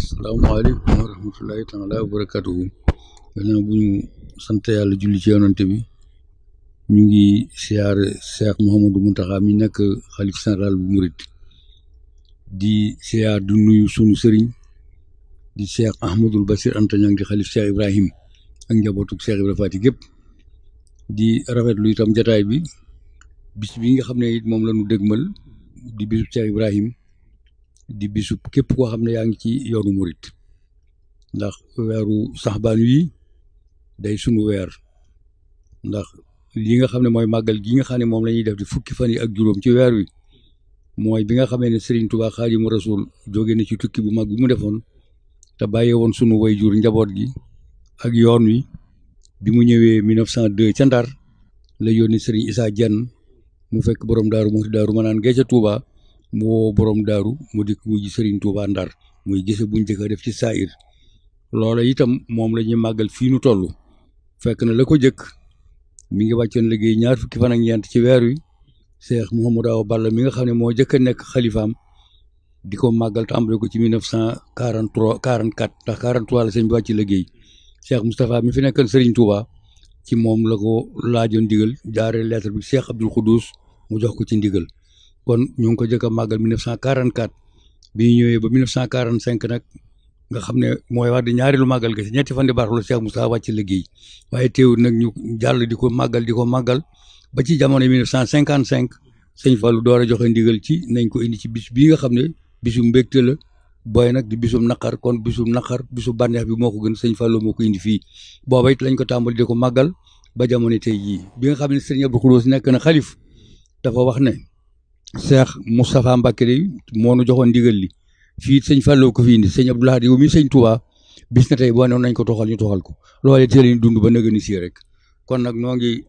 salaamaaleykum wa rahmatullahi taala wa barakatuhu. gannaaw bu ñu sant yàlla julli ci yonante bi ñu ngi siyaare Cheikh Mouhamadou Mountakha mi nekk xalif général bu murit di siyaar di nuyu sunu sëriñ di Cheikh Ahmadul Basir Anta Ñang di xalif Cheikh Ibrahim ak njabootu Cheikh Ibrahima Fati gépp di rafetlu itam jataay bi bis bi nga xam ne it moom la ñu dégmal di bisub Cheikh Ibrahim di bisub képp koo xam ne yaa ngi ci yoonu murit ndax weeru saxbaan wi day sunu weer ndax li nga xam ne mooy màggal gi nga xam ne moom la ñuy def di fukki fan yi ak juróom ci weer wi mooy bi nga xamee ne Serigne Touba Xaadimu Rasuul jóge na ci tukki bu mag bi mu defoon te bàyyee woon sunu way jur njaboot gi ak yoon wi bi mu ñëwee 1902 ca Ndar la yónni Serigne Issa Diène mu fekk borom daaru mu daaru ma naan gee ca Touba mu woo borom daaru mu dikk wuy ji Serigne Touba Ndar muy gise buñ jëkk a def ci saayir loola itam moom la ñuy màggal fii nu toll fekk na la ko jëkk mi ngi wàccoon liggéey ñaar fukki fan ak ñeent ci weer wi Cheikh Mouhamadou Awa Balla mi nga xam ne moo jëkk a nekk xalifaam di ko màggal tàmbale ko ci 1943 44 ndax 43 la sëñ bi wàcc liggéey Cheikh Moustapha mi fi nekkoon Serigne Touba ci moom la ko laajoon ndigal jaaree lettre bi Cheikh Abdoul Khoudous mu jox ko ci ndigal kon ñu ngi ko jëkk a màggal 1944 bi ñu ñëwee ba 1945 nag nga xam ne mooy wax di ñaareelu màggal ga si ñetti fan di baax la Cheikh Moustapha wàcc liggéey waaye teewul nag ñu jàll di ko màggal ba ci jamono 1955 sëñ Fallou door a joxe ndigal ci nañ ko indi ci bis bii nga xam ne bisu mbégte la booy nag di bisum naqar kon bisum naqar bisu bànneex bi moo ko gën sëñ Fallou moo ko indi fii booba it lañ ko tàmbali di ko màggal ba jamono tey jii bi nga xam ne sëñ Abdou Khoudoss nekk na xalif dafa wax ne Cheikh Moustapha Mbacké de moo nu joxoon ndigal li fii sëñ Fallou ko fi indi sëñ Abdou Lahad yow mi sëñ Touba bis na tey boo ne nañ ko toxal ñu toxal ko loolee teel ñu dund ba nëgëni si rek kon nag noo ngi